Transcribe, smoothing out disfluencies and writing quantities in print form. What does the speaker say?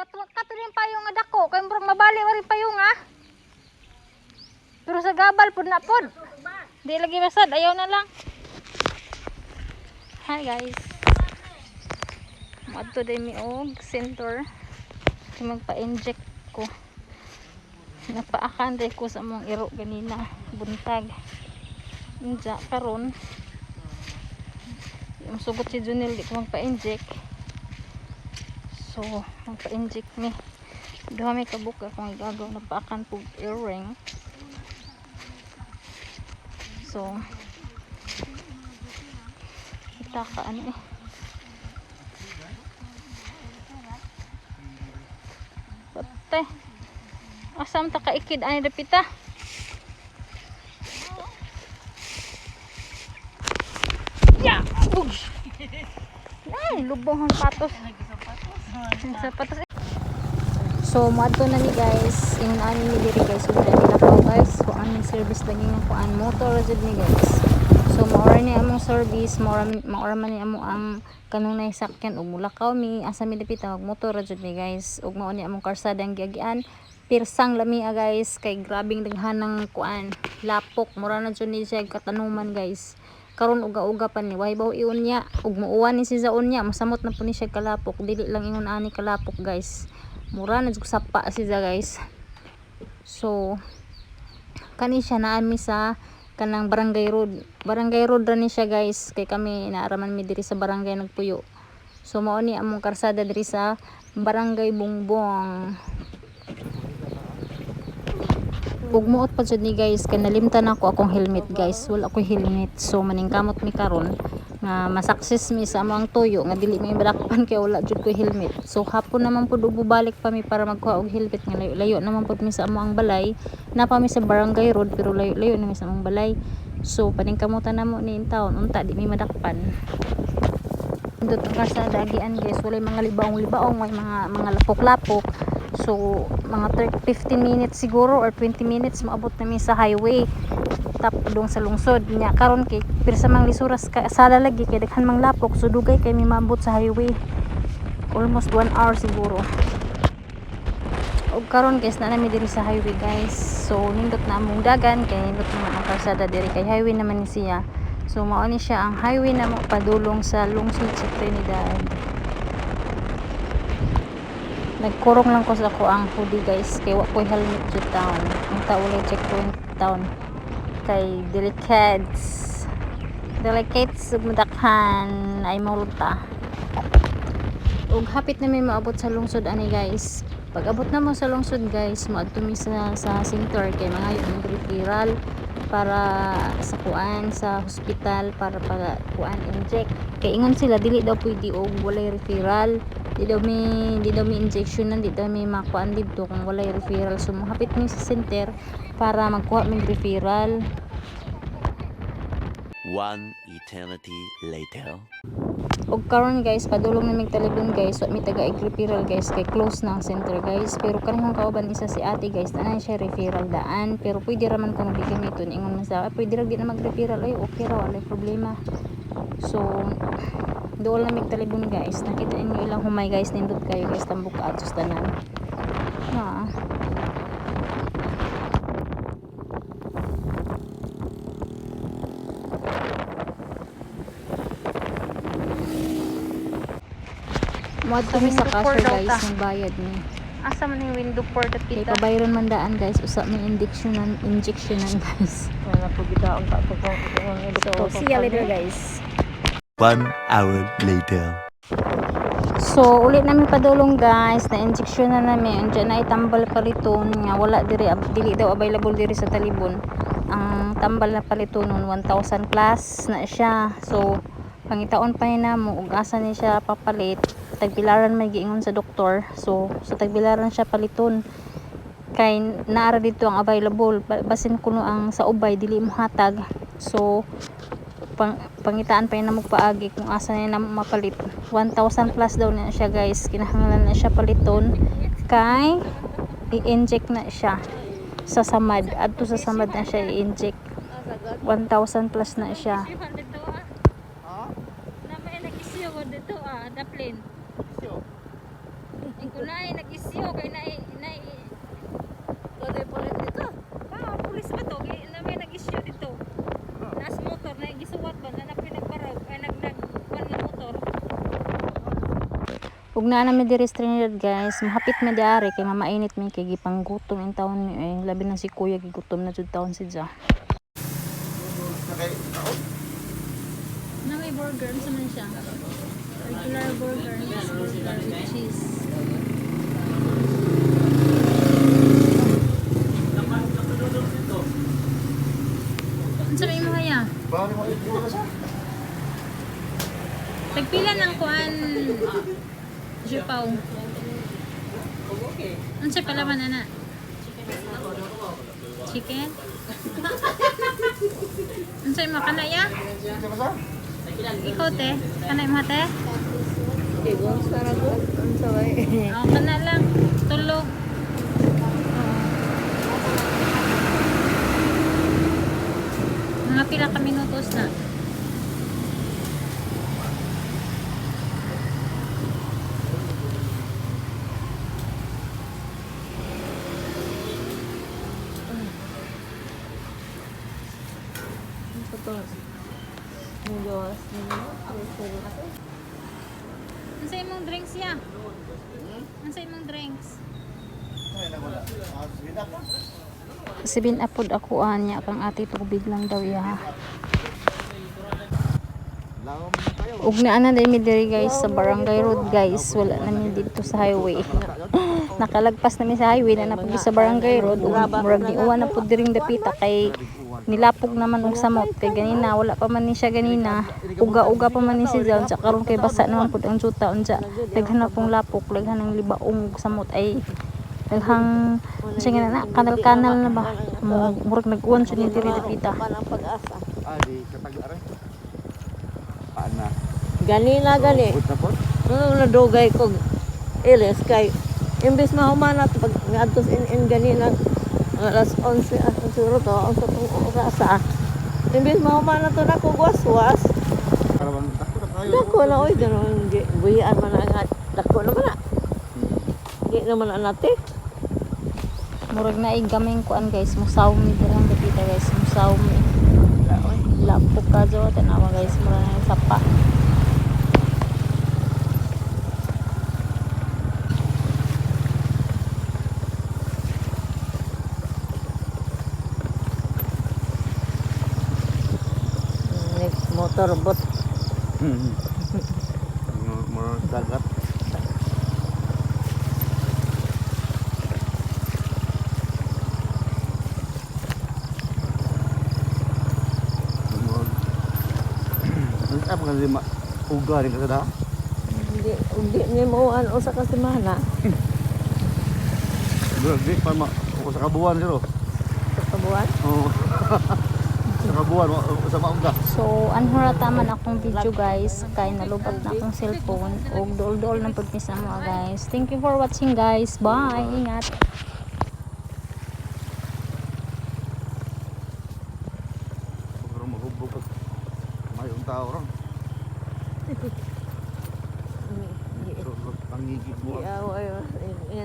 Kato kato rin payong nga dako kay murag mabali wa rin payong ah. Pero sa gabal pud na pud. Di lagi masad, ayaw na lang. Hi guys. Moadto day mi og center. Kay magpa-inject ko. Napaakan day ko sa among iro ganina buntag. Unja karon. Yung sugot si Junil di ko magpa-inject. So, magpa-inject mi. Duha mi kabuk akong igagaw napaakan pug earring. So, kita ka ano eh. Patay. Asam ta kaikid ani dapita? Ya! Uy! Ay, lubong ang patos. Ang sapatos. So, moadto na ni guys. Ingon ani ni diri guys. So, dili lakaw guys. Kung aming service lagi nga kuan motor ra jud ni guys. So, maora ni among service, maora man ni amo ang kanunay sakyan ug mulakaw mi asa mi dapita mag motor ra jud ni guys. Ug mao ni among karsada ang giagian. Pirsang lami ah, guys, kay grabing daghan ng kuan lapok, mura na jud ni siya katanuman guys. Karon uga-uga pa ni way baw iyon niya ug muuwan ni si sa unya, masamot na po ni siya kalapok. Dili lang ingon ani kalapok guys, mura na jud sapa siya guys. So kani siya naa mi sa kanang barangay road. Barangay road ra ni siya guys, kay kami naaraman mi diri sa barangay nagpuyo. So mao ni among karsada diri sa Barangay Bongbong. Ug muot pa jud ni guys kay nalimtan ako akong helmet guys. Wala ko helmet. So maningkamot mi karon nga masakses mi sa among tuyo nga dili mi madakpan kay wala jud ko helmet. So hapon naman pud ug balik pa mi para magkuha og helmet nga layo, layo naman pud mi sa among balay. Na pa mi sa barangay road pero layo layo na mi sa among balay. So paningkamutan namo ni taon unta di mi madakpan. Nindot ang karsada agian guys, walay mga libaong-libaong, may mga lapok-lapok. So mga 30, 15 minutes siguro or 20 minutes maabot na mi sa highway tap dong sa lungsod nya. Karon kay pirsa mang lisuras ka sala lagi kay daghan mang lapok, so dugay kay mi maabot sa highway, almost 1 hour siguro. Og karon guys, na nami diri sa highway guys. So nindot na among dagan kay nindot naman ang kalsada diri kay highway naman ni siya. So mao ni siya ang highway na mo padulong sa lungsod sa Trinidad. Nagkurong lang ko sa ako ang hoodie guys kay wa koy helmet jud town. Ang walay checkpoint town kay delicates delicates ug madakhan ay multa. Ug hapit na may maabot sa lungsod ani guys. Pag abot na mo sa lungsod guys, moadto mi sa center kay mangayo ng referral para sa kuan sa hospital para para kuan inject, kay ingon sila dili daw pwede og walay referral, di daw mi injection di daw mi makuan didto kung walay referral. So mohapit mi sa center para magkuha mig referral. One eternity later. Og karon guys, padulong na mig Talibon guys, wa mi taga referral guys kay close na ang center guys. Pero kanang kauban isa si ate guys, naa siya referral daan, pero pwede ra man kuno di gamiton. Ingon man sa, "Ay, pwede ra di na mag-referral." Ay, okay ra, walay problema. So dool na mig Talibon guys. Nakita ninyo ilang humay guys, nindot kayo guys, tambok kaadtos tanan. Ah. Moadto mi sa Window four cashier daw guys, ta. nagbayad mi. Asa man yung window for the Kay pita? pabayron man daan guys, usa may injectionan injectionan guys. Wala po gitaon pa po. So see ya later guys. One hour later. So ulit namin padulong guys, na injection na namin. Andiyan na itambal paliton nga wala diri dili daw available diri sa Talibon. Ang tambal na paliton nun 1,000 plus na siya. So pangitaon pa ni namo ug asa ni siya papalit. Tagbilaran may giingon sa doktor. So sa Tagbilaran siya paliton kay naara dito ang available. Basin kuno ang sa ubay dili mo hatag. So pangitaan pa yun na paagi kung asa niya na mapalit. 1,000 plus daw na siya guys, kinahanglan na siya paliton kay i-inject na siya sa samad. Adto sa samad na siya i-inject. 1,000 plus na siya. issue kay na na Pwede pulis dito. Ah, pulis ba to? Kay na may nag-issue dito. Nas motor na gisuwat ba na napoy nagbarog ay nag nag kuan nga motor. Ug naa na mi diri sa Trinidad, guys, mahapit mi diari kay mamainit mi kay gipanggutom in taon mi eh. Labi na si kuya, gigutom na jud taon si Ja. Na may burger, unsa man siya? Regular burger, mixed burger with cheese. Unsa may imo haya? Tagpila ng kuan, Jupaw. Unsa pala man ana? Chicken? Unsa imo kanaya? Ikaw te, kanay mo te? Tigong saragot. Unsa ba? Oh, kana lang. Tulog. Mga pila ka minutos na. Unsa to? Mugawas nimo. Unsa imong drinks ya? Unsa imong drinks? Sibin apod ako anya kang ate, tubig lang daw iya. Ug naa na din mi diri, guys, sa Barangay Road, guys. Wala na mi dito sa highway. Nakalagpas na mi sa highway na napud mi sa Barangay Road ug murag niuwan na pud diring dapita kay nilapog naman og samot kay ganina wala pa man ni siya ganina. Uga-uga pa man ni siya unsa karon kay basa naman pud ang juta, unsa daghan na pong lapok, daghan ng libaong ug samot ay daghang unsa nga na kanal-kanal na ba. Murag nag-uwan siya ni diri dapita. Ang pag-asa. Ah, di katag are. Paana. Ganina gani. Put na po. Nung nadugay ko ilis kay imbes mahuman at pag ngadtos in ganina mga alas 11 ah, siguro to ang sa tong orasa. Imbes mahuman na to na ko waswas. Para bang dako na kayo. Dako na oy ganon buhian man na nga dako na man na. Di naman na nate. Murag na gamay kuan, guys, musaw mi dirang dapita, guys, musaw mi. Lapok ka jo, tanawa, guys, murag na sapa. Next motorboat. Murag dagat. Murag. Ang apa nga lima uga rin kasi da. Hindi hindi ni mo ano sa kasimana. Murag di pa ma sa kabuan siguro. Sa kabuan. Oo. Sa kabuan sa mauga. So, anhora taman akong video, guys, kay nalubat na akong cellphone ug duol-duol na pud mi sa mga, guys. Thank you for watching, guys. Bye. Ingat. Pero maghubog pag mayong tao ron. So, pangigit mo. Yeah, ay, ay,